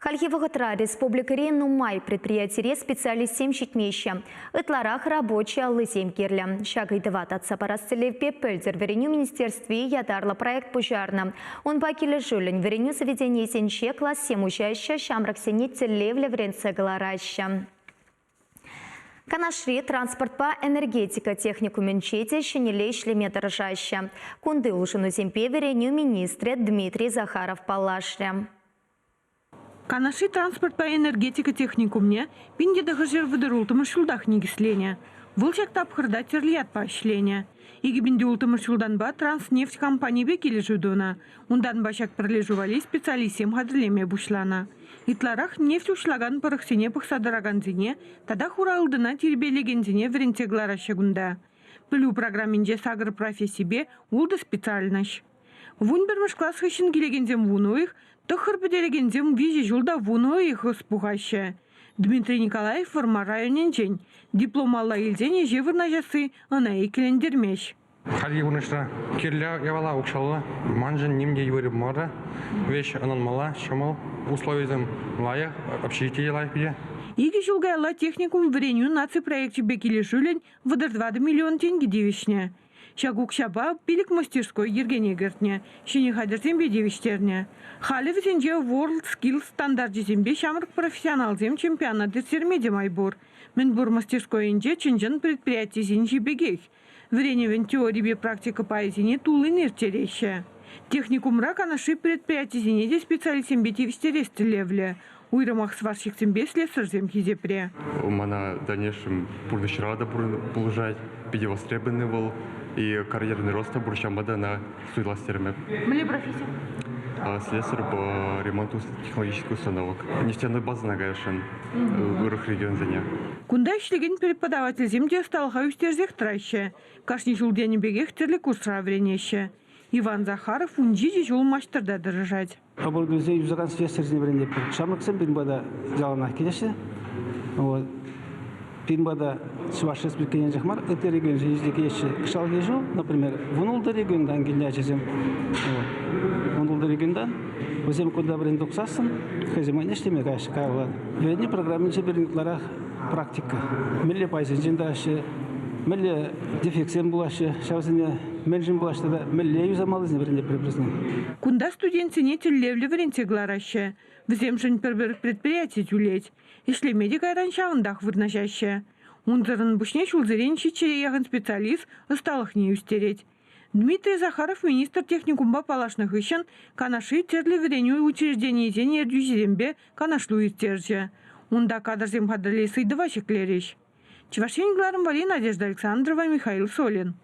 Хальхи вӑхӑтра республикӑри нумай предприятире специалистсем ҫитмеҫҫӗ. Ытларах рабочи аллисем кирлӗ. Ҫак ыйтӑва татса парас тӗллевпе пӗлтӗр Вӗренӳ министерстви ятарлӑ проект пуҫарнӑ. Унпа килӗшӳллӗн вӗренӳ заведенийӗсенче классем уҫаҫҫӗ, ҫамрӑксене тӗллевлӗ вӗрентсе кӑлараҫҫӗ. Канашри транспортпа энергетика техникумӗнче те ҫӗнӗлле ӗҫлеме тӑрӑшаҫҫӗ. Кунти улшӑнусемпе вӗренӳ министрӗ Дмитрий Захаров паллашрӗ. Канашри транспортпа энергетика техникумне 1936 ҫултах никӗсленӗ. Вӑл ҫак тапхӑрта тӗрлӗ ятпа ӗҫленӗ. 2006 ҫултанпа «Транснефть» компанипе килӗшӳ тунӑ. Унтанпа ҫак пӗрлешӳ валли специалистсем хатӗрлеме пуҫланӑ. Ытларах нефть уҫлакан пӑрӑхсене пӑхса тӑракансене тата хура ылтӑна тирпейлекенсене вӗрентсе кӑлараҫҫӗ кунта. Пӗлӳ программинче сакӑр профессипе ултӑ специальноҫ. 11-мӗш класс хыҫҫӑн килекенсем 10 уйӑх, тӑххӑр пӗтерекенсем виҫӗ ҫул та 10 уйӑх ӑс пухаҫҫӗ. Дмитрий Николаев Вӑрмар районӗнчен. Диплом алла илсен ӗҫе вырнаҫасси ӑна иккӗлентермест. Хальхи пурнӑҫра кирлӗ япала укҫаллӑ. Маншӑн ним те йывӑр мар. Веҫ ӑнланмалла, ҫӑмӑл. Условисем лайӑх, общежитие лайӑх питӗ. Икӗ ҫул каялла техникум вӗренӳ наци проекчӗпе килӗшӳллӗн 34 миллион тенкӗ тивӗҫнӗ. Ҫак укҫапа пилӗк мастерской йӗркене кӗртнӗ, ҫӗнӗ хатӗрсемпе тивӗҫтернӗ. Халӗ вӗсенче WorldSkills стандарчӗсемпе ҫамрӑк профессионалсем чемпионат ирттерме те май пур. Мӗнпур мастерскойӗнче чӑн-чӑн предприятисенчи пекех. Вӗренӗвӗн теорипе практика пайӗсене туллин ирттереҫҫӗ. Техникумра Канашри предприятисене те специалистсемпе тивӗҫтерес тӗллевлӗ. Уйрӑмах сварщиксемпе слесарьсем хисепре. Мана в дальнейшем пурнӑҫра та пулӑшать, питӗ востребованный вӑл и карьерный рост та пур, ҫавӑнпа та ӑна суйлас терӗм. Мӗнле професси? Слесарь по ремонту технологических установок. Нефтяной базӑна каясшӑн урӑх регионсене. Кунта ӗҫлекен преподавательсем те ӑсталӑха ӳстерсех тӑраҫҫӗ. Кашни ҫул тенӗ пекех тӗрлӗ курсра вӗренеҫҫӗ. Иван Захаров 17 ҫул маҫтӑрта тӑрӑшать. Оборудованисене юсакан слесарьсене вӗрентетпӗр. Ҫамрӑксем пирӗн пата яланах килеҫҫӗ. Вот. Пирӗн пата Чӑваш Республикинчен анчах мар, ытти регионсенче те килеҫҫӗ. Кӑҫалхи ҫул, например, 16 регионтан килнӗ ачасем. Вот. 16 регионтан. Вӗсем кунта вӗренсе тухсассӑн хӑйсем патне ӗҫлеме каяҫҫӗ каялла. Вӗренӳ программинче пирӗн ытларах практика. Мӗнле пайсенчен тӑраҫҫӗ, мӗнле дефектсем пулаҫҫӗ, ҫавсене мӗншӗн пулаҫҫӗ тата мӗнле юсамаллисене вӗрентетпӗр вӗсене. Кунта студентсене тӗллевлӗ вӗрентсе кӑлараҫҫӗ. Вӗсемшӗн пӗр-пӗр предприяти тӳлет. Ӗҫлеме те кайран ҫавӑнтах вырнаҫаҫҫӗ. Унсӑрӑн пуҫне ҫулсерен ҫиччӗре яхӑн специалист ӑсталӑхне ӳстерет. Дмитрий Захаров министр техникумпа паллашнӑ хыҫҫӑн Канашри тӗрлӗ вӗренӳ учрежденийӗсен ертӳҫисемпе канашлу ирттерчӗ. Унта кадрсем хатӗрлес ыйтӑва ҫӗклерӗҫ. Чӑваш Ен кӑларӑм валли Надежда Александрова, Михаил Солин.